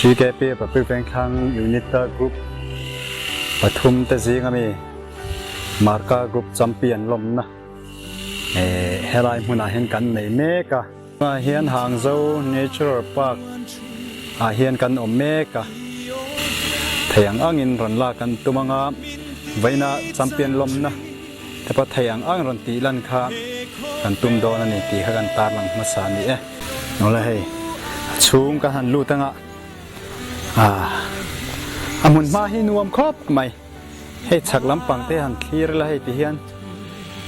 TKP Public Vengthlang Unit a group pathum te zing ami Marka Group Champion lawmna eh helai hmunah hian kan nei mek a. Tunah hian Hangzhou Natural Park ah hian kan awm mek a, thei ang angin rawn lak an tum anga vawiina champion lawmna te pawh thei ang ang rawn tih lan kha kan tum dawn a ni tih kha kan tarlang hmasa a ni e. Awle hei a chhung kan han lut anga ah a hmun hma hi nuam khawp mai. Hei chhak lampang te han thlir ila hei ti hian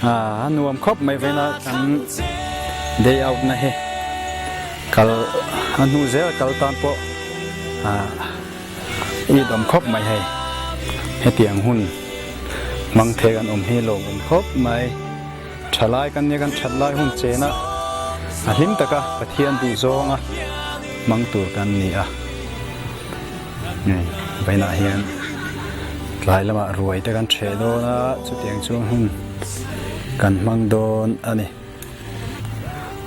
a nuam khawp mai vena kan day out na hi kal a hnu zel kal tan pawh it awm khawp mai hei hetiang hun hmang thei kan awm hi lawmawm khawp mai thalai kan nia kan that lai hun chena a hlim taka Pathian duh zawnga hmang tur kan ni a. Vawiinah hian tlai lamah ruai te kan ṭheh dawn a, chutiang chuan hun kan hmang dawn a ni.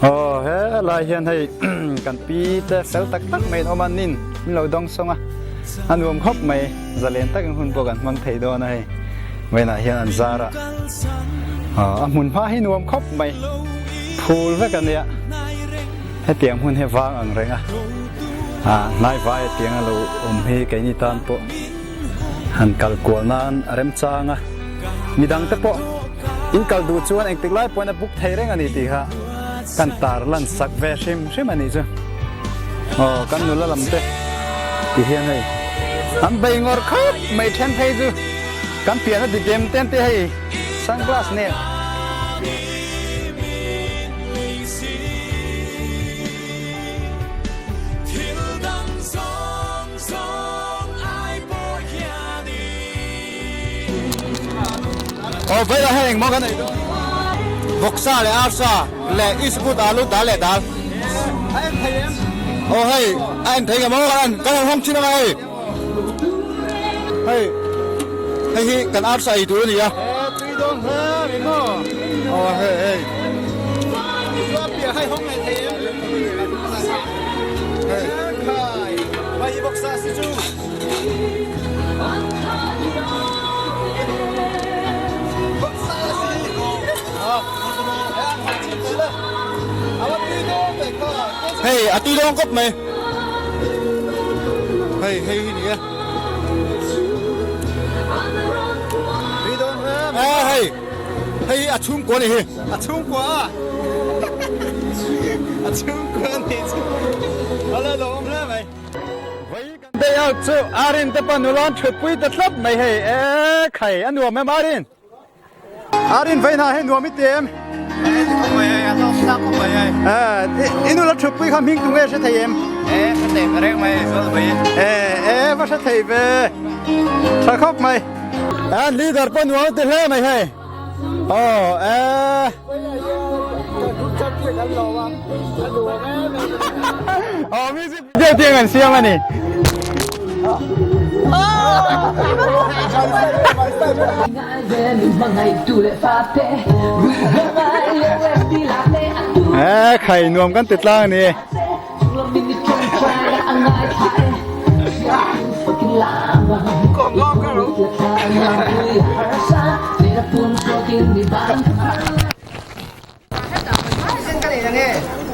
Aw helai hian hei kan pi te fel tak tak mai an awm a, nin min lo dawng sawng a, a nuam khawp mai, zalen takin hun pawh kan hmang thei dawn a hei. Vawiinah hian an zar a, a hmun hma hi nuam khawp mai, phul vek a nia. Hetiang hmun hi vang ang reng a, hnai vai atiang a lo awm hi keini tan pawh han kal kual nan a remchang a, midang te pawh in kal duh chuan engtik lai pawhin a buk thei reng a ni tih kha kan tar lan sak ve hrim hrim a nih chu. Aw kan nula lam te ti hian hei an bei ngawr khawp mai then phei chu kan pian a dik em te an ti hei sunglass nen. Aw vaila hei engmaw kan ei dawn? Vawksa leh arsa leh iskut alu dal leh dal. A en thei em? Aw hei a en thei ngemaw kan kan han hawng thin anga hei. Hei hei hi kan arsa ei tur a ni a. E tui dawn hle mai maw? Aw hei hei. Chuan piah hei hawng leh thei em? Hei. Khai vai hi vawksa si chu. Vawksa si. Hei a tui dawn kawp mai. Hei hei hi ni e. A hei hei a chhungkua ni hi. A chhungkua a. A chhungkua ni chu. Ala lo awm hle mai. Vai kan day out chu Arin te pa nula an thutpui ta tlat mai hei e khai a nuam em Arin. Arin vei hna hi nuam i ti em? I nula thutpui kha hming tunge hre thei em? Hre thei ve reng mai zual mai. E va hre thei ve. Tha khawp mai. An leader pawh nuam ti hle mai hei. Aw e. Aw music video tiang an siam a ni. E khai nuam kan ti tlang a ni.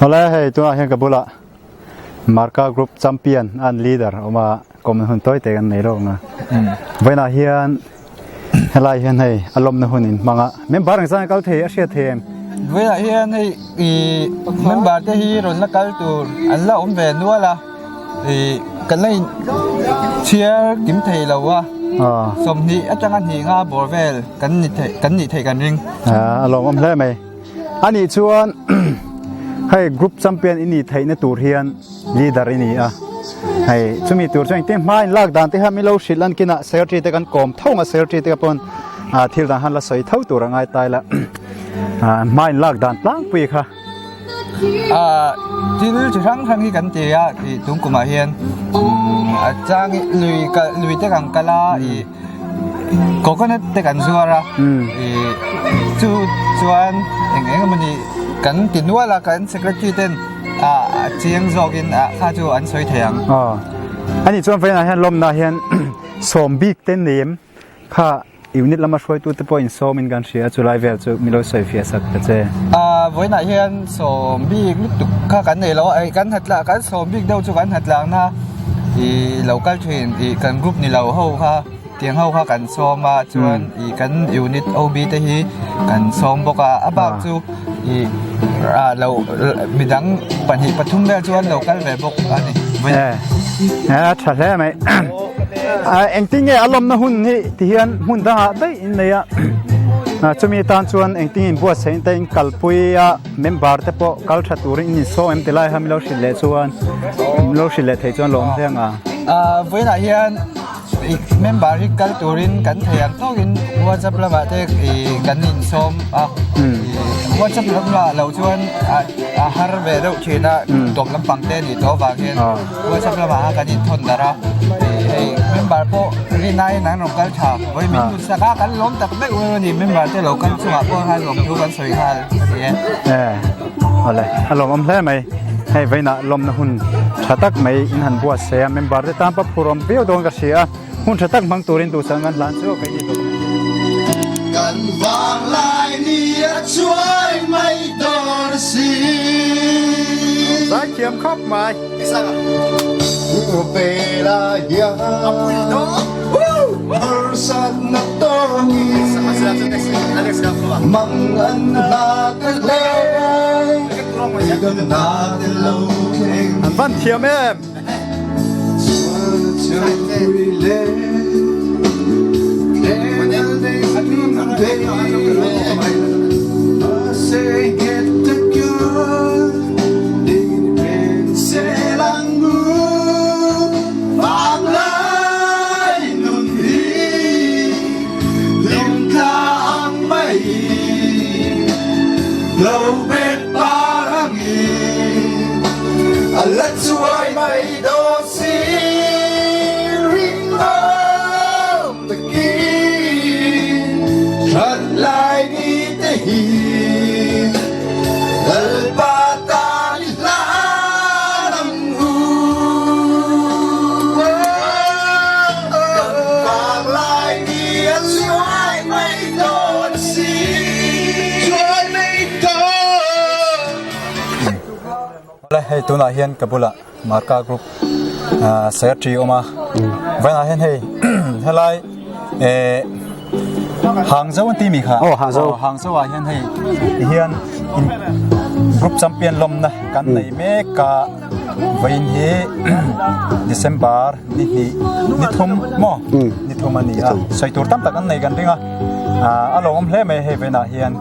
Awle hei tunah hian ka bulah Marka Group Champion an leader awm a kawm hun tawi te kan nei lawk ang a vawiinah hian helai hian hei a lawmna hun in hmang a member ang zan kal thei a hriat thei em? Vawiinah hian hei ih member te hi rawn la kal tur an la awm ve nual a ih kan la in chhiar kim thei lo a 20 atanga hnih nga bawr vel kan ni thei kan nih theih kan ring. A lawmawm hle mai. A nih chuan hei group champion i nih theihna tur hian leader i ni a. Hei chumi tur chuan engtin hma in lak dan te kha min lo hrilh an kinah secretary te kan kawm tho ang a secretary te pawn thil dan han la sawi tho tur a ngai tai la. Hma in lak dan tlangpui kha. Thil chi hrang hrang hi kan ti a tih tum kumah hian a chang lui lui te kan kal a ih Coconut te kan zuar a ih chu chuan eng eng emawni kan ti nual a kan secretary ten ah a chiang zawkin ah kha chu an sawi thei ang. Ani chuan vawiinah hian lawmna hian sawm bik te nem kha unit lama hruaitu te pawh insawm in kan hria a chulai vel chu milo sawi fiah sak ta che. A vawiinah hian sawm bik lutuk kha kan nei lo a, kan hatla kan sawm bik deuh chu kan hatlakna ih lo kal thin ih kan group ni lo ho kha tiang ho kha kan sawm a chuan ih kan unit OB te hi kan sawm bawk a, a bak chu ih ah lo midang pahnih pathum vel chuan lo kal ve bawk a ni. E a tha hle mai. Engtin nge a lawmna hun hi ti hian hmun dangah daih in nei a, chumi tan chuan engtin in buatsaih te in kalpui a member te pawh kal tha turin in insawm em ti lai kha milo hrilh leh chuan milo hrilh leh thei chuan lawm hle ang a. Vawiinah hian member hi kal turin kan thei ang tawkin WhatsApp lamah te kan insawm a, WhatsApp lamah lo chuan a har ve deuh thin a, tawp lampang te a nih tawh avang hian. WhatsApp lamah khan kan inthawn darh a, hei member pawh rinaiin an rawn kal tha, vawi min hmu sak a, kan lawm tak daih uar a ni, member te lo kal chungah pawh khan lawmthu kan sawi nghal a ni e. E, awle, a lawmawm hle mai, hei vawiinah lawmna hun tha tak mai in han buatsaih a, member te tan pawh phur awm viau dawn ka hria a. Hmun tha tak hmang turin duhsak an hlan chu ka init document. Kan vanglai ni a chuai mai dawn si. Zaithiam khawp mai. Vela hian harsatna tawngin mang an hla ka hle kan hna te lo thleng. An van thiam em. A la chuai mai dawn si rinawm takin that lai ni te hi Lalpa tan i hlan ang u Kan vang lai ni a chuai mai dawn si chuai mai dawn. Awle hei tunah hian ka bulah Marka group secretary awm a vawiinah hian hei helai eh Hangzhou an tih mi kha Aw Hangzhou Hangzhou ah hian hei tihian group champion lawmna kan nei mek a vawiin hi December ni hnih ni thum maw ni thum a ni a sawi tur tam tak an nei kan ring a a lawmawm hle mai hei vawiinah hian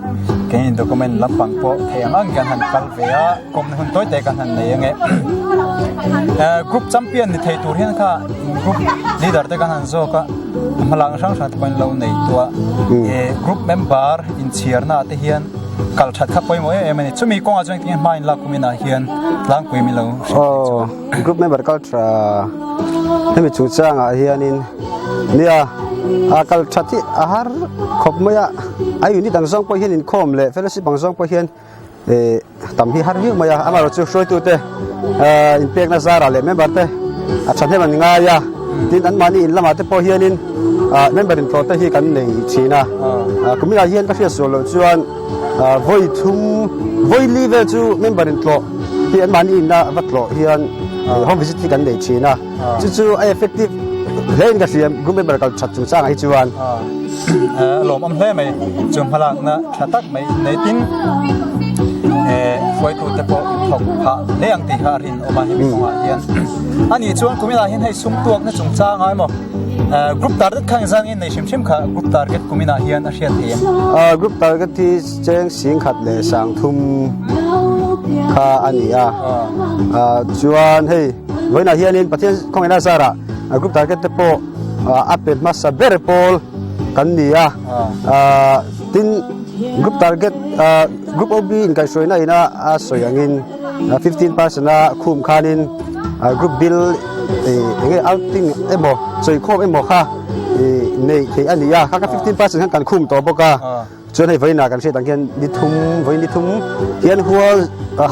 keini document lampang pawh theih ang ang kan han kal ve a kawmna hun tawi te kan han nei ange group champion ni thei tur hian kha group leader te kan han zawk a hmalakna hrang hrang te pawh an lo nei tawh a group member inchhiarna ah te hian kal that kha pawimawh em em a ni chumi kawngah chuan engtin nge hma in lak kum inah hian tlangpui min lo hrilh thei chuan. Group member kal tha hemi chungchangah hianin nia a kal that hi a har khawp mai a a unit ang zawng pawh hian inkhawm leh fellowship ang zawng pawh hian eh tam hi har viau mai a amaherawhchu hruaitute eh inpekna zarah leh member te a thahnem an ngai a tin anmahni in lamah te pawh hianin ah member intlawh te hi kan nei thin a kuminah hian ka hriat sual loh chuan ah vawi thum vawi li vel chu member intlawh hi anmahni inna va tlawh hian home visit hi kan nei thin a chu chu a effective hle in ka hria group member kal that chungchangah hi chuan. A lawmawm hle mai chu hmalakna tha tak mai nei tin hruaitute pawh thawk phah hle ang tih kha a rinawm a hemi kawngah hian a nih chuan kuminah hian hei sum tuakna chungchangah emaw group target kha engzat nge nei hrim hrim kha group target kuminah hian a hriat thei em? Group target hi cheng singkhat leh sangthum kha a ni a chuan hei vawiinah hianin Pathian khawngaihna zarah group target te pawh a pe hmasa ber pawl kan ni a tin group target group OB inkaihhruaina ina a sawi angin 15% a khum khanin group bill enge outing emaw sawikhawm emaw kha neih theih a ni a kha kha 15% khan kan khum tawh bawk a chuan hei vawiinah kan hriat ang hian ni thum vawiin ni thum hian hual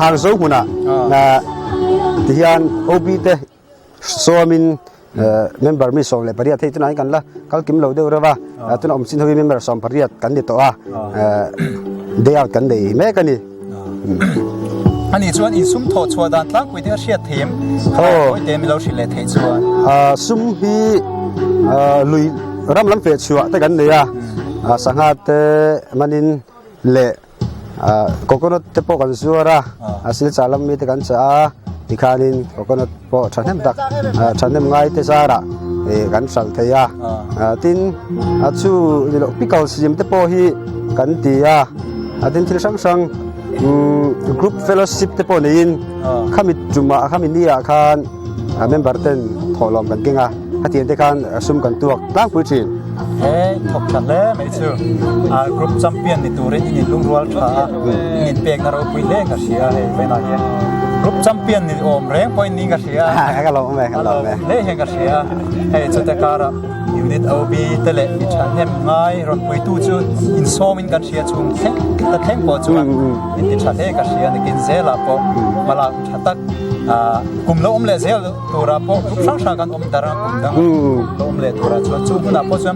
hangzo hmunah tihian OB te. Sawmin member mi 18 hei tunah hian kan la kal kim lo deuh reuh a, tuna awm chin ho hi member 18 kan ni tawh a, day out kan nei mek a ni. Ani chuan insum thawh chhuah dan tlangpui te a hriat thei em? Khawi te mi lo hrilh leh theih chuan? Sum hi lui ram lam feh chhuah te kan nei a, sangha te manin leh Coconut te pawh kan zuar a, a silchah lam mi te kan chah a, tikhanin coconut pawh thahnem tak thahnem ngai te zarah kan hralh thei a, tin a chu ni loh pickle siam te pawh hi kan ti a, tin thil hrang hrang group fellowship te pawh neiin khami tumah khami ni ah khan member ten thawhlawm kan keng a. Hetiang te khan sum kan tuak tlangpui thin. He thawk tha hle mai chu group champion ni turin in inlungrual tha a, in inpekna ropui hle ka hria hei vawiinah hian group champion ni awm reng pawhin niin ka hria a, ka lawm e, ka lawm e. Hle hian ka hria hei chute karah unit OB te leh mi thahnem ngai rawn puitu chu insawmin kan hria chhung thleng ta thleng pawh chuan in ti tha hle ka hria nikin zelah pawh hmalak tha tak kum lo awm leh zel Turah pawh group hrang hrang kan awm dar a, kum dang lo awm leh turah chuan chu hmunah pawh chuan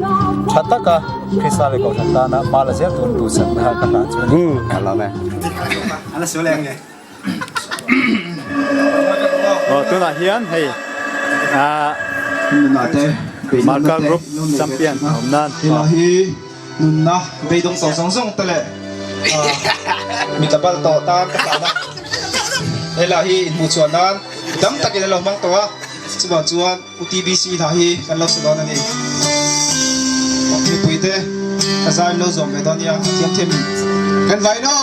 tha taka Krista leh Kohhran tana hma la zel tur duhsakna kha ka hlan chu a ni. Ka lawm e. Aw tunah hian hei Marka Group Champion a awm nan. Nunna beidawng tawh zawng zawng te leh mi tlabal tawh tan ka hlan a, helai hi inhmuh chhuah nan dam takin an lo hmang tawh a, chuvang chuan U TBC hla hi kan lo sa dawn a ni. Mipui te ka zai an lo zawm ve dawn nia, a thiam thiam in kan vai lo.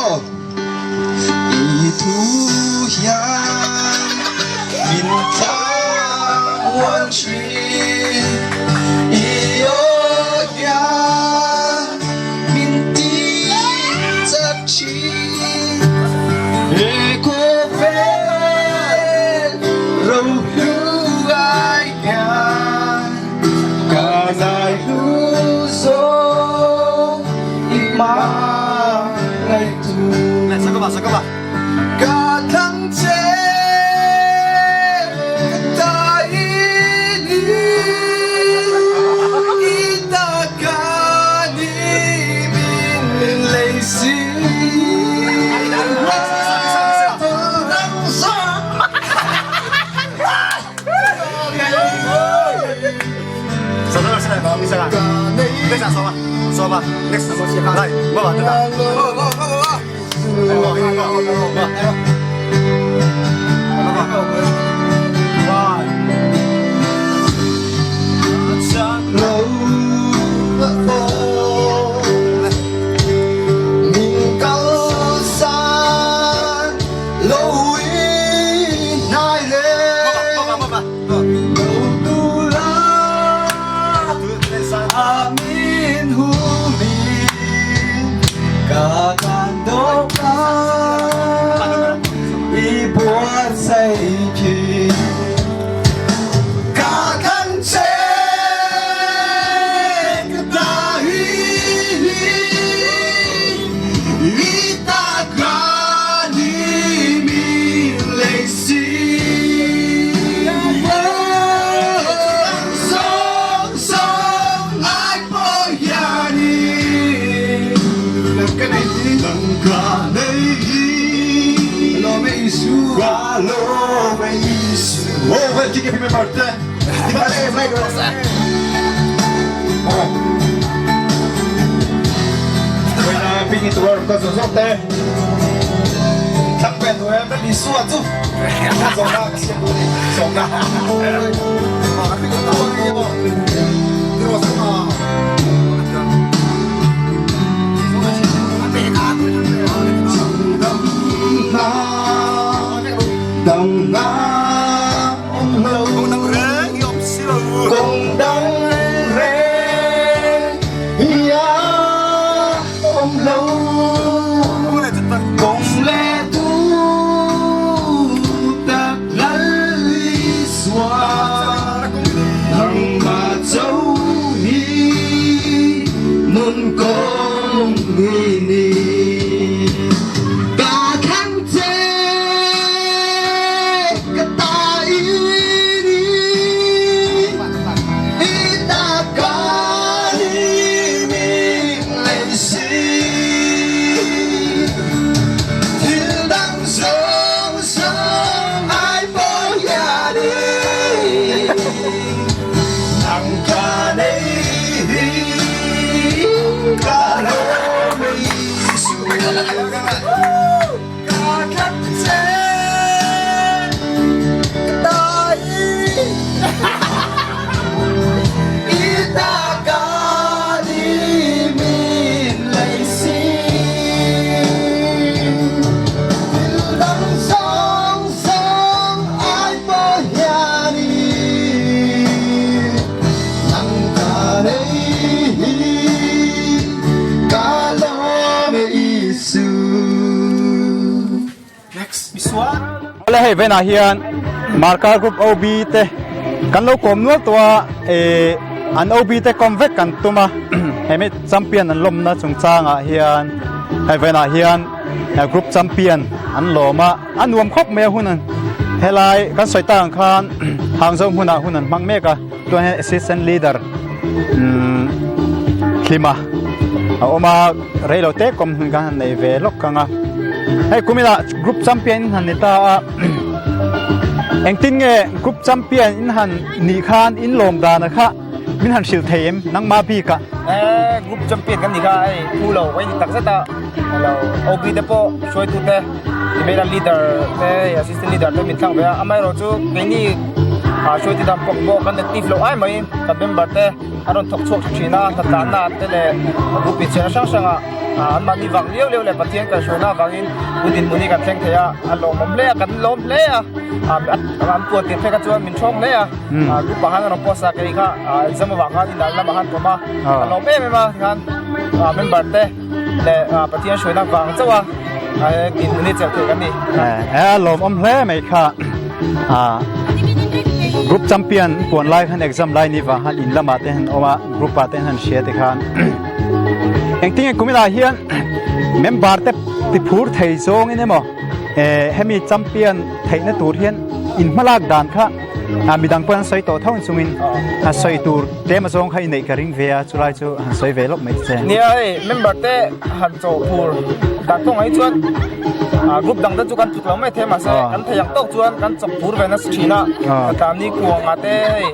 I thu hian min thlamuan thin, i aw hian min ti chak thin. He khawvel rohlu ai hian ka zai hlu zawng i hma. Ka thlang che ta i ni i ta ka ni min lei si Min kalsan lo i hnai le Hei vawiinah hian Markar Group OB te kan lo kawm nual tawh a, eh an OB te kawm vek kan tum a, hemi champion an lawmna chungchangah hian hei vawiinah hian group champion an lawm a, a nuam khawp mai a hun an helai kan sawi tak ang khan Hangzau hmunah hun an hmang mek a, chuan hian assistant leader umm Hlima a awm a. Rei lo te kawm hun khan han nei ve lawk ang a. Hei kuminah group champion in han ni ta a. Engtin nge group champion in han nih khan in lawm dan a kha min han hrilh thei em nangmah bik ah. Eh group champion kan nih kha hei phu lo ka ni tak zet a. Lo OB te pawh hruaitu te email a leader te assistant leader te min thlang ve a. Amaherawhchu keini hruaitu dan pawh pawh kan active loh ai mai kan member te. A rawn thawk chhuak tha thin a, hnatlana te leh group inchhiarna hrang hrangah anmahni vang liau liau leh Pathian kaihhruaina avangin pu dinhmun hi kan thleng thei a, a lawmawm hle a, kan lawm hle a, an puan tir phei kha chuan min ṭhawng hle a, group ah khan a rawn post a, kei kha exam avang khan inah lamah khan kawm a, ka lawm em em a tikhan member te leh Pathian hruaina vang chauh a dinhmun hi chelh theih kan ni. A lawmawm hle mai kha. Group champion puan lai khan exam lai ni vang khan in lamah te han awm a group ah te han hria te khan engtin nge kuminah hian member te ti phur thei zawngin emaw eh hemi champion theihna tur hian in hmalak dan kha a midang pawh an sawi tawh tho chungin a sawi tur tlem azawng kha i neih ka ring ve a chulai chu han sawi ve lawk mai che. Nia hei member te han chaw phur dan kawngah hi chuan group dang te chu kan tluk lo mai thei mahse kan thei ang tawk chuan kan chawk phur ve nasa thin a tlani kuangah te hei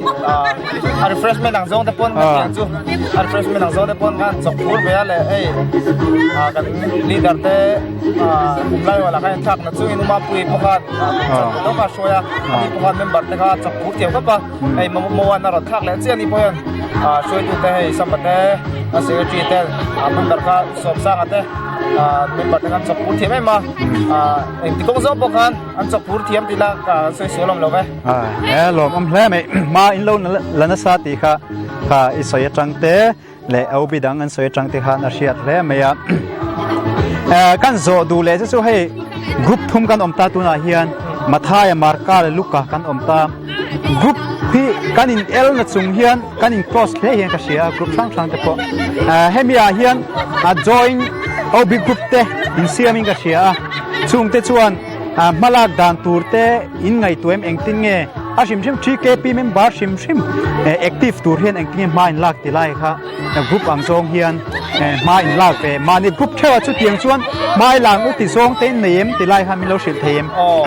a refreshment ang zawng te pawn kan tih ang chu a refreshment ang zawng te pawn kan chawk phur ve a leh hei kan leader te kum lai hualah khan inthlak na chungin Umapui pawh khan tawk a hruai a ani pawh khan member te kha chawk phur thiam khawp a hei Moan a rawn thlak leh chiah a ni pawh hian hruaitu te hei Samba te a secretary te member kha Sawmsanga te member te khan chawk phur thiam em a engti kawng zawng pawh khan an chawk phur thiam tih la ka sawi sual awm lo ve. E lawmawm hle mai hma in lo la nasa tih kha kha i sawi atang te leh OB dang an sawi atang te khan a hriat hle mai a. Kan zawh duh leh chu chu hei group thum kan awm ta tunah hian Mathaia, Marka leh Luka kan awm ta. Group hi kan in el na chung hian kan in cross hle hian ka hria a group hrang hrang te pawh. Hemi ah hian a join OB group te insiam in ka hria a chung te chuan hmalak dan tur te in ngaihtuah em engtin nge a hrim hrim TKP member hrim hrim active tur hian engtin nge hma in lak ti lai kha group ang zawng hian hma in lak ve mahni group theuh a chutiang chuan hma i lang u ti zawng te in nei em ti lai kha min lo hrilh thei em. Aw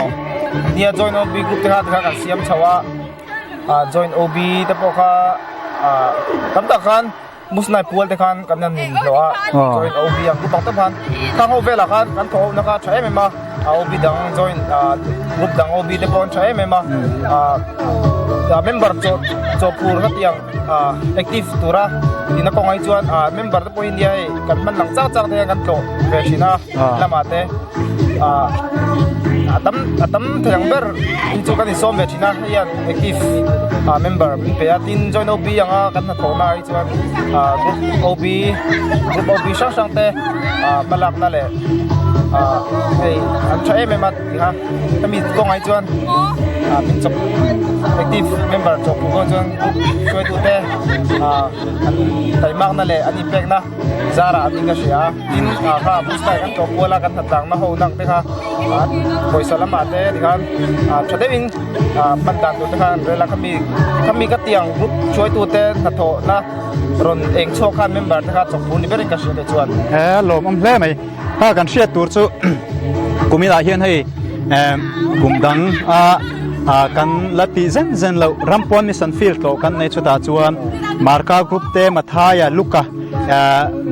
nia join OB group te kha tikha kan siam chho a join OB te pawh kha tam tak khan Musnai pual te khan kan han inhlawh a, join OB ang group ang tawp khan khang ho velah khan kan thawh ho na kha a tha em em a, a OB dang join group dang OB te pawh an tha em em a, member chaw chaw phur kha tiang active tura tina kawng ai chuan member te pawh hi nia hei kan hman lang chang chang te hian kan tlawh ve thin a lamah te a tam a tam thei ang ber hi chu kan insawm ve thin a hei hian active member min pe a tin join OB anga kan hnathawhna ah hi chuan group OB group OB hrang hrang te hmalakna leh hei an tha em em a tih kha hemi kawngah hi chuan min chawp active member chawp pawh kawng chuan group hruaitu te an taimakna leh an inpekna zarah an in ka hria a tin kha booster kan tlawh kual a kan hnatlangna ho nang te kha pawisa lamah te tikhan tha deuhin hman dan tur te khan an rel a khami khami ka tiang group hruaitu te hnathawhna rawn eng chhuak khan member te kha chawk phur ni berin ka hria te chuan. He lawmawm hle mai. Kha kan hriat tur chu kuminah hian hei kum dang a kan la tih zen zen loh Rampawn Mission Field tlawh kan nei chutah chuan Marka group te Mathaia Luka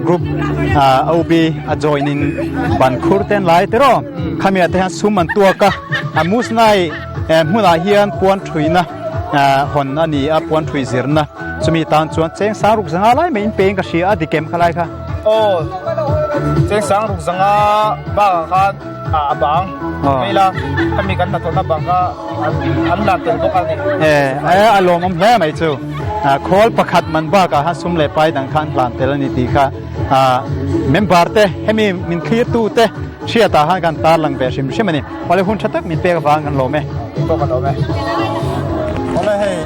group OB a join in ban khur te an lai tiraw khamiah te hian sum an tuak a a Musnai hmunah hian puan thuina hawn a ni a puan thui zirna chumi tan chuan cheng sang ruk zanga lai mai in peng ka hria a dikem kha lai kha. Aw cheng sang ruk zanga bakah khan a bang mai la khami kan hnathawhna bang kha an lan tel bawk a ni. E a lawmawm hle mai chu khawl pakhat man bakah khan sum leh pai dang kha an hlan tel a ni tih kha member te hemi min thlir tu te. Hriatah khan kan tarlang ve hrim hrim a ni. Awle hun tha tak min pek avang kan lawm e. Pawh kan lawm e. Awle hei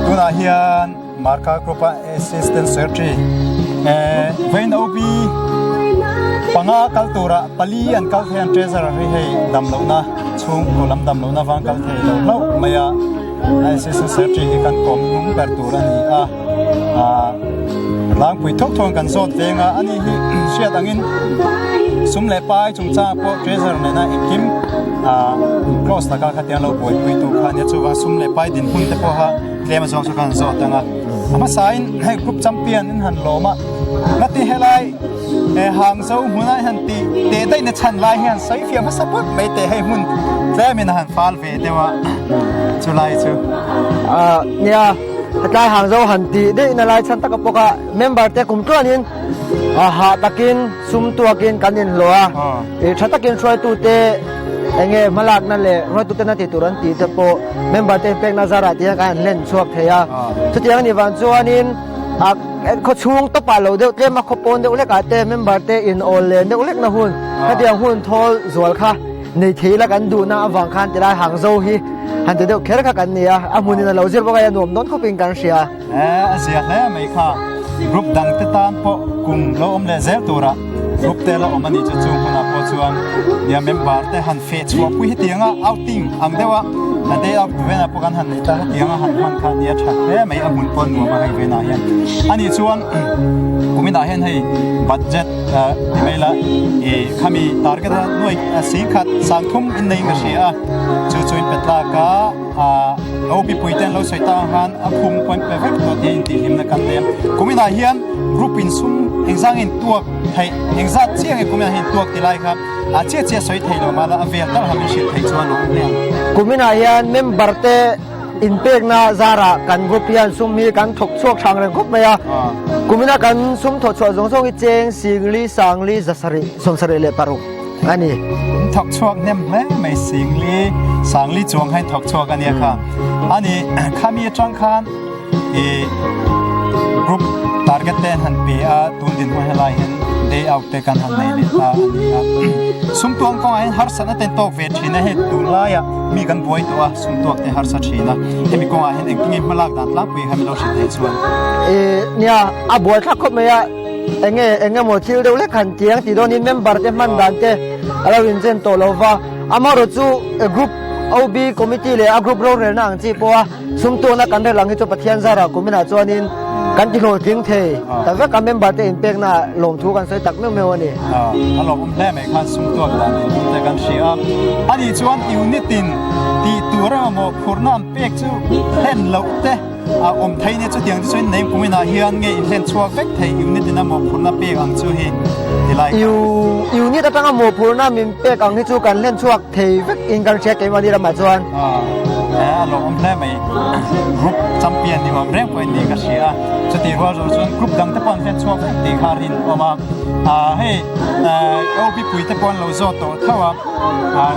tunah hian Marka Group a Assistant Secretary eh Vain OB panga kal tura pali an kal thei an treasurer hi hei dam lohna chhungkaw lam dam lohna vang kal thei lo hlauh mai a Assistant Secretary hi kan kawm hnung ber tur a ni a ah tlangpui thawk thawk kan zawt veng a ani hi hriat angin sum leh pai chungchang pawh treasurer nena engkim ah close taka khatiang lo buaipui tu kha ania chuvang sum leh pai dinhmun te pawha tlem azawng chu kan zawt ang a a hmasain hei group champion in han lawm a ngati helai he hang zo hmuna han ti teh daih na chhan lai hian sawi fiah hmasa phawt mai teh hei hmun tlemin a han fal ve deuh a chulai chu. Ah nia hetlai hang zo han tih daih na lai chhan taka pawk a member te kum tluanin ah hah takin sum tuakin kan inhlawh a ih tha takin hruaitu te eng nge hmalakna leh hruaitu tena tih tur an tih te pawh member te inpekna zarah te hian kan han hlen chhuak thei a chutiang a nih vang chuanin ah khaw chhung tawpah lo deuh tlem a khaw pawn deuh hlekah te member te in awl len deuh hlekna hun khatiang hun thawl zual kha nei thei ila kan duhna avang khan tilai hang zo hi han ti deuh kher kha kan ni a a hmunin a lo zir bawk a a nuam dawn khawpin kan hria. A zia hle mai kha group dang te tan pawh kum lo awm leh zel tura group te la awm a nih chu chung hunah pawh chuan nia member te han feh chhuah pui hetiang a outing ang deuh a a day out venah pawh kan han nei ta hetiang a han hman kha nia tha hle mai a hmun pawh nuam a hei venah hian a nih chuan kuminah hian hei budget ti mai la ih khami target a nuai singkhat sangthum in nei ka hria a chu chu in pe tlak a. Ahh OB pui te an lo sawi ta ang khan a khum pawh in pe vek tawh tih a intihhlimna kan nei a. Kuminah hian group in sum engzah nge in tuak theih engzah chiah nge kuminah hian in tuak ti lai kha a chiah chiah sawi thei lo mahla a vel tal han min hrilh theih chuan a awm hle ang. Kuminah hian member te inpekna zarah kan group hian sum hi kan thawk chhuak thang reng khawp mai a. Kumina kan sum thawh chhuah zawng zawng hi cheng Singli, Sangli, Zasarih, Sawmsarih leh Paruk. A ni. In thawk chhuak hnem hle mai Singli, Sangli chuang kha in thawk chhuak a nia kha. A ni, khami atang khan i group target te an han pe a, tun dinhmun helai hian day out te kan han nei leh ta a ni a. Sumtuang kawngah hian harsatna te an tawk ve thin a, hei tunlaiah mi kan buai tawh a, sumtuak te harsa thin a. Hemi kawngah hian engtin nge hmalak dan tlangpui kha min lo hrilh theih chuan. I nia, a buaithlak khawp mai a. Enge eng emaw thil deuh lek han tiang tih dawnin member te hman dan te a lo inchen tawh lo va, amaherawh chu group OB committee leh a group rorelna ang chi pawha sumtuahna kan rel ang hi chu Pathian zarah kuminah chuanin kan ti hlawhtling thei ta vek a, member te inpekna lawmthu kan sawi tak meuh meuh a ni. A lawmawm hle mai khan sumtuak dan in hmun te kan hria a, ani chuan unit in tih tur emaw phurna an pek chu hlen loh te, A awm thei nia chutiang te chuan name kuminah hian nge inhlen chhuak vek thei unit in a mawhphurhna pek ang chu hi ti lai kha. Unit atanga mawhphurhna min pek ang hi chu kan hlen chhuak thei vek in kan hria keimahni ramah chuan. A lawmawm hle mai group champion ni awm reng pawh in ni ka hria a chutih rual rual chuan group dang te pawh an hlen chhuak vek tih kha a rinawm a hei OB pui te pawh an lo zawt tawh tho a.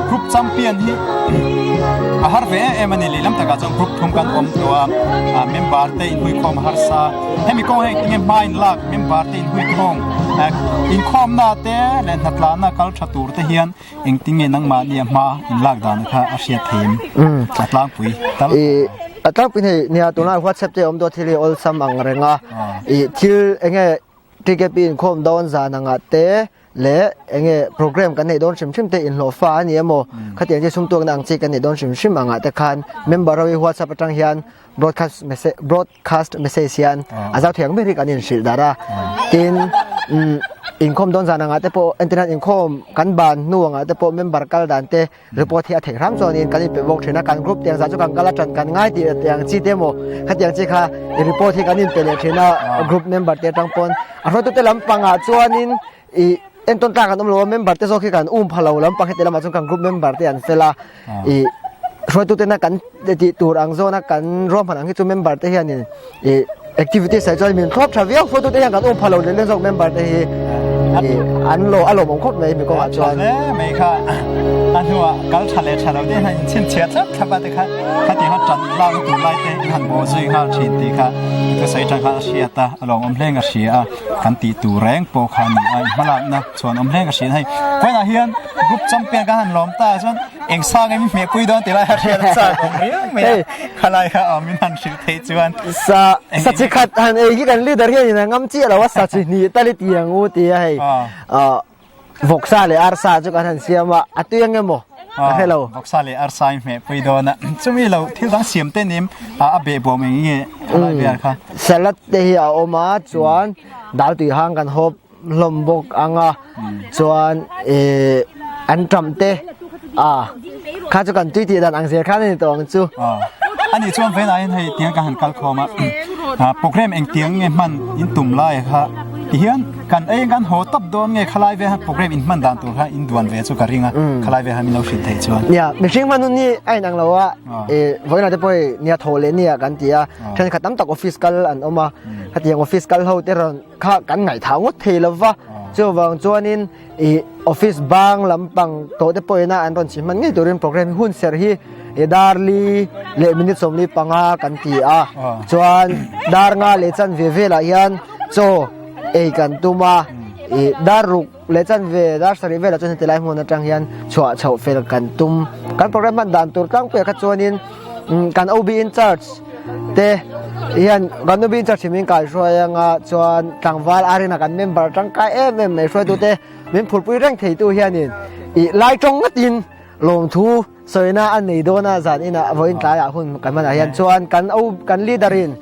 Group champion hi a har ve em em a ni lehlam takah chuan group thum kan awm tawh a member te inhuikhawm a harsa hemi kawng hi engtin nge hma in lak member te inhuikhawm inkhawmna te leh hnatlahna kal tha tur te hian engtin nge nangmahni a hma in lak dan kha a hriat thei em a tlangpui tal a tlangpui hei nia tunlai whatsapp te awm dawn thil hi awlsam ang reng a ih thil enge TKP inkhawm dawn zan angah te leh enge program kan neih dawn hrim hrim te inhlawh fa a ni emaw khatiang chi sum tuakna ang chi kan neih dawn hrim hrim angah te khan member ho hi whatsapp atang hian broadcast message broadcast message hian a zau thiang ber hi kan inhrilh darh a tin inkhawm dawn zan angah te pawh entirnan inkhawm kan ban hnu angah te pawh member kal dan te Report hi a theih hram chuanin kan inpe bawk thin a, kan group tiang zah chu kan kal a tan kan ngai tih tiang chi te emaw khatiang chi kha i report hi kan inpe leh thin a group member te atang pawn a hruaitute lampangah chuanin ih entawn tlak an awm lo a member te zawk hi kan um pha lo lampang heti lamah chuan kan group member te an fel a ih hruaitutena kan tih tur ang zawna kan ruahman ang hi chu member te hianin ih activities ah chuan min thlawp tha viau hruaitute hian kan um pha lo leh leh zawk member te hi. An lo a lawmawm khawp mai mi kawngah chuan. Hle mai kha a hnuah kal tha leh tha lo te hian in chhinchhiah thlap thlap a te kha khatiang a tan lak na tur lai te in han bawh zui nghal thin tih kha thusawi atang khan a hriat a, a lawmawm hle ka hria a, kan tih tur reng pawh kha a ni a, in hmalakna chuan awm hle ka hria a hei vawiinah hian group champion ka han lawm ta chuan eng sang em hmeh pui dawn tih lai a hriat a chak awm riau mai a, khalai kha awm in han hrilh theih chuan. Sa sa chi khat han ei hi kan leader hian in a ngam chiah lo a, sa chi hnih tal i ti ang u ti a hei vawksa leh arsa chu kan han siam a, a tui ang emaw ka hre lo. Vawksa leh arsa i hmeh pui dawn a, chumi lo thil dang siam te nim a behbawm eng nge khalai vel kha. Salad te hi a awm a chuan dal tui hang kan hawp hlawm bawk ang a chuan ih an ṭam te a kha chu kan tui tih dan ang zel khan a ni tawh ang chu. Ani chuan vawiinah hian hei tiang ka han kal khawm a program eng tiang nge hman in tum lai kha ti hian kan ei kan haw tawp dawn nge khalai ve khan program in hman dan tur kha in duan ve chu ka ring a khalai ve khan min lo hrilh theih chuan. Nia mihring hman hun hi a inang lo a ih vawiinah te pawh hei nia thaw leh nia kan ti a thenkhat tam tak office kal an awm a hetiang office kal ho te rawn kha kan ngaihthah ngawt thei lo va, chuvang chuanin ih office bang lampang tawh te pawhin a an rawn chhi hman ngei turin program hi hun serh hi ih dar li leh minute 45 kan ti a, chuan dar nga leh chanve velah hian chaw ei kan tum a, ih dar ruk leh chanve dar sarih velah chuan heti lai hmun atang hian chhuah chhoh fel kan tum. Kan program hman dan tur tlangpuiah kha chuanin kan OB in charge te hian kan OB in charge hi min kaihruai anga chuan tlangval arena kan member tangkai em em mai hruaitute min phurpui reng theitu hianin ih lai tawng ngatin lawmthu sawina a nei dawn a zan inah vawiin tlaiah hun kan hmanah hian chuan kan O kan leader in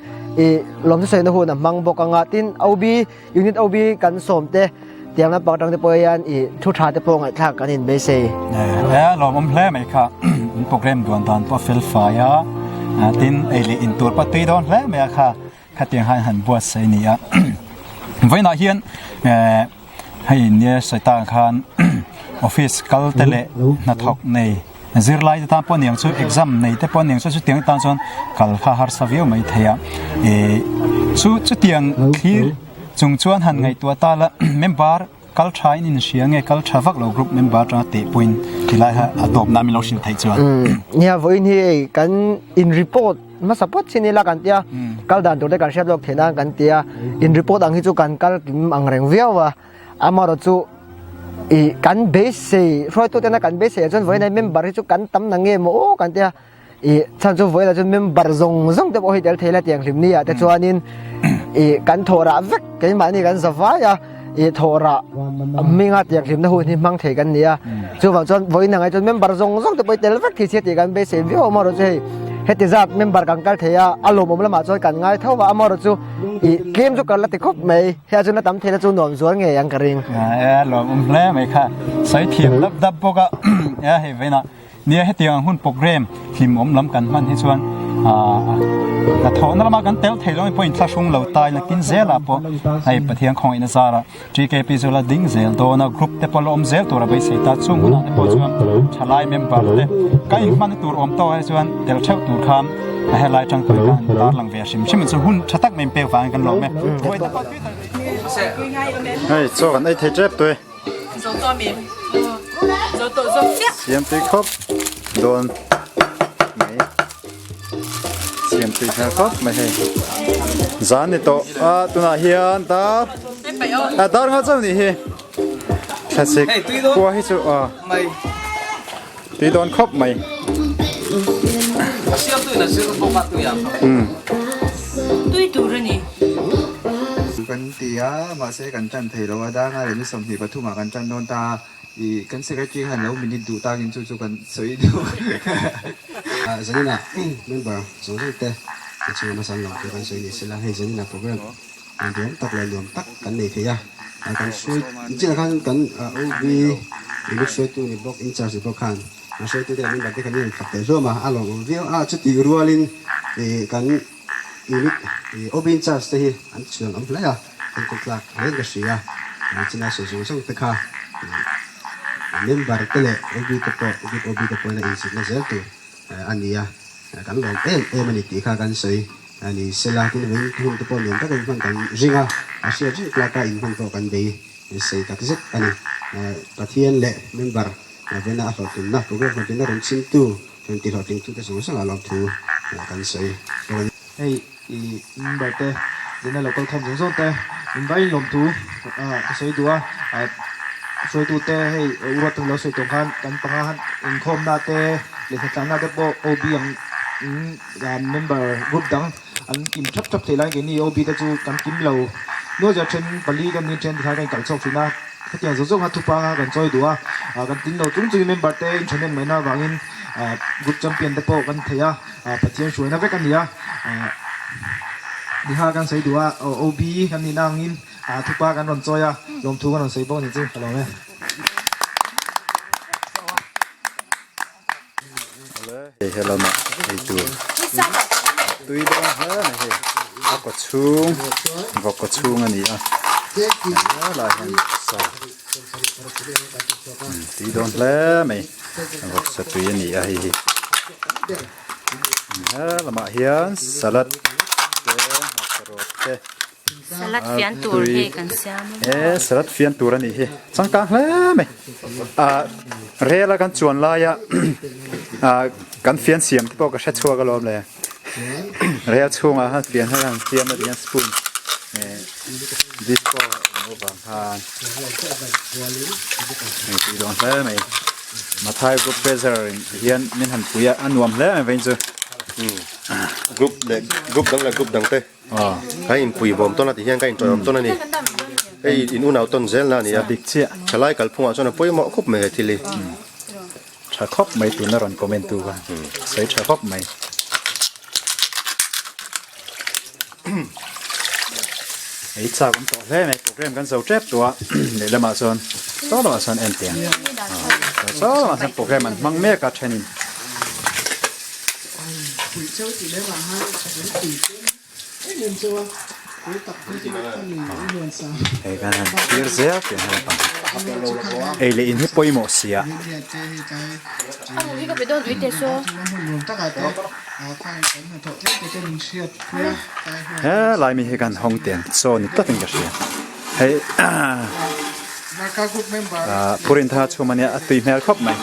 ih lawmthu sawina hun a hmang bawk anga tin OB Unit OB kan sawm te tiang lampang atang te pawh hian ih thu tha te pawh ngaihthlak kan in beisei. He lawmawm hle mai kha in program duan dan pawh a fel fai a, tin ei leh in tur pawh tui dawn hle mai a kha khatiang khan han buatsaih a ni a. Vawiinah hian hei nia sawi tak ang khan office kal te leh hnathawk nei Zirlai te tan pawh niang chu exam nei te pawh niang chu chutiang tan chuan kal kha harsa viau mai thei a ih chu chutiang thlir chung chuan han ngaihtuah ta la member kal tha in inhria nge kal tha vak lo group member atanga teh pawhin tilai kha a tawp nan min lo hrilh theih chuan. Nia vawiin hi hei kan in report hmasa phawt chin ila kan tia kal dan tur te kan hriat lawk theih nan kan tia in report ang hi chu kan kal kim ang reng viau a. Amaherawh chu ih kan beisei hruaitu tena kan beisei ah chuan vawiin ah member hi chu kan tam na nge maw aw kan tia ih chhan chu vawiin ah chuan member zawng zawng te pawh hi tel thei la tiang hlim ni ah te chuanin ih kan thawh rah vek keimahni kan za vai a ih thawh rah hminga tiang hlimna hun hi hmang thei kan ni a chuvang chuan vawiin ah chuan member zawng zawng te pawh hi tel vek thei se tih kan beisei viau a amaherawh chu hei heti zat member kan kal thei a a lawmawm lamah chuan kan ngai tho va amaherawh chu ih tlem chu kan la ti khawp mai. Hei chu na tam theihna chu nuam zual ngei ang ka ring. E lawm awm hle mai kha. Sawi thiam dap dap bawk a. E hei vawiinah nia hetiang ang hun program hlim awm lam kan hman hi chuan hnathawhna lama kan tel thei lo pawhin thlahrung lo tai nakin zelah pawh hei Pathian khawngaihna zarah TKP chu la ding zel dawn a, group te pawh la awm zel tur a beisei ta. Chung hunah te pawh chuan thalai member te ka inhmanna tur awm tawk ai chuan tel theuh tur khan A helai tang pawh hian kan darlang ve hrim hrim chu hun tha tak mai pek vangin kan lawm e. Hei chaw kan ei thei tep tui. Siam tui khawp dawn mai. Siam tui hmel khawp mai hei. Zan ni tawh a tunah hian dar a dar nga chauh nih hi. Thlasik khua hi chu a tui dawn khawp mai. Tui tur a ni. Kan ti a, mahse kan tan thei lo a, danga leh ni 23 ah kan tan dawn ta a, ih kan secretary khan lo minute duh takin chu chu kan sawi duh. Zanina member zawng zawng te a chhunga hmasa an lo tur kan sawi ni sela, hei Zanina program Nuam tak leh nuam tak kan nei thei a, kan hruai chiah khan kan OB unit hruaitu ni bawk in charge ni bawk khan a hruaitu te member te khan in rawn fak teh hluam a, a lawmawm viau a, chutih rualin ih kan unit ih OB in charge te hi an chhuan awm hle a, an kut tlak hle in ka hria a, chulai sawi zawng zawng te kha ih member te leh OB te pawh group OB te pawhin a inzirna zel tur a ni a, kan lawm em em a ni tih kha kan sawi. A ni sela, tin vawiin hun te pawh nuam takin hman kan ring a, a hriat reng tlaka inhman pawh kan bei. sei tak zet a ni. Pathian leh member vena a hlawhtlinna, program hlawhtlinna rawn chimtu, rawn tihlawhtlingtute zawng zawngah lawmthu kan sawi bawk a ni. Hei i member te zirna lo kalkhawm zawng zawng te in vai lawmthu ka sawi duh a, hruaitute hei uruat lo sawi tawng khan kan panga han inkhawmna te leh hnatlangna te pawh OB ang member group dang an kim thap thap theih laiin keini OB te chu kan kim lo nual zia then pali kan ni then tikhan kan inkal chhuak thin a, hetiang zawng zawng kha thupanga kan chawi duh a, kan tling lo chung chungin member te inthahnem ngaihna avangin group champion te pawh kan thei a. Pathian hruaina vek a ni a, Niha kan sawi duh a, OB kan nihna angin thupa kan rawn chawi a, lawmthu kan rawn sawi bawk a ni chu ka lawm e. Hei he lamah ei tur tui dawn hle mai hei a kaw chhung vawk kaw chhung a ni a helai hian sa tui dawn hle mai vawk sa tui a ni a hei hi he lamah hian salad te carrot te Salad fian tur hei kan siam a. E salad fian tur a nih hi changkang hle mai ah rel a kan chuan laia ah kan fian siam te pawh ka hre chhuak alawm le rel chhungah khan fian hi an siam a tihian spoon eh disco eng vang khan hei tih dawn hle mai Mathai group treasurer in tihian min han pui a a nuam hle mai vawiin chu. Group leh group dang leh group dang te. Kan inpui bawm tawn a tih hian ka inṭawih awm tawn a ni. Hei in unau tawn zel na a ni a. Dik chiah. Thalai kalphungah chuan a pawimawh khawp mai he thil hi. Tha khawp mai tuna rawn comment tu kha. Sawi tha khawp mai. Ei chak awm tawh hle mai program kan zo tep tawh a lehlamah chuan saw lamah chuan en teh ang. Saw lamah chuan program an hmang mek a thenin. Hei kan han thlir zel tih ang hian ei leh in hi pawimawh si a. Helai mi hi kan hawng tiang chaw ni tlatin ka hria hei Phurin tha chhum ania a tui hmel khawp mai.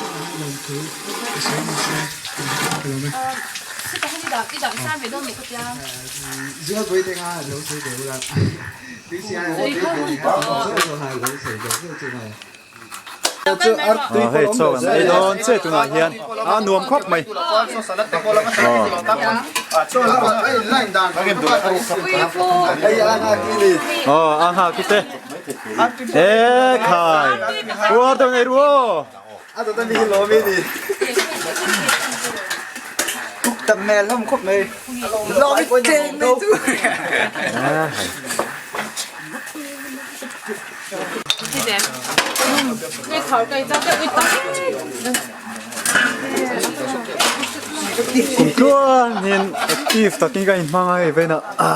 Hei chaw kan ei dawn che tunah hian a nuam khawp mai. Aw a nghak te. E khai uar deuh nei ru aw. Kum tluan hian active takin ka inhmang a hei veina a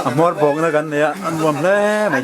hmawr bawkna kan nei a a nuam hle mai.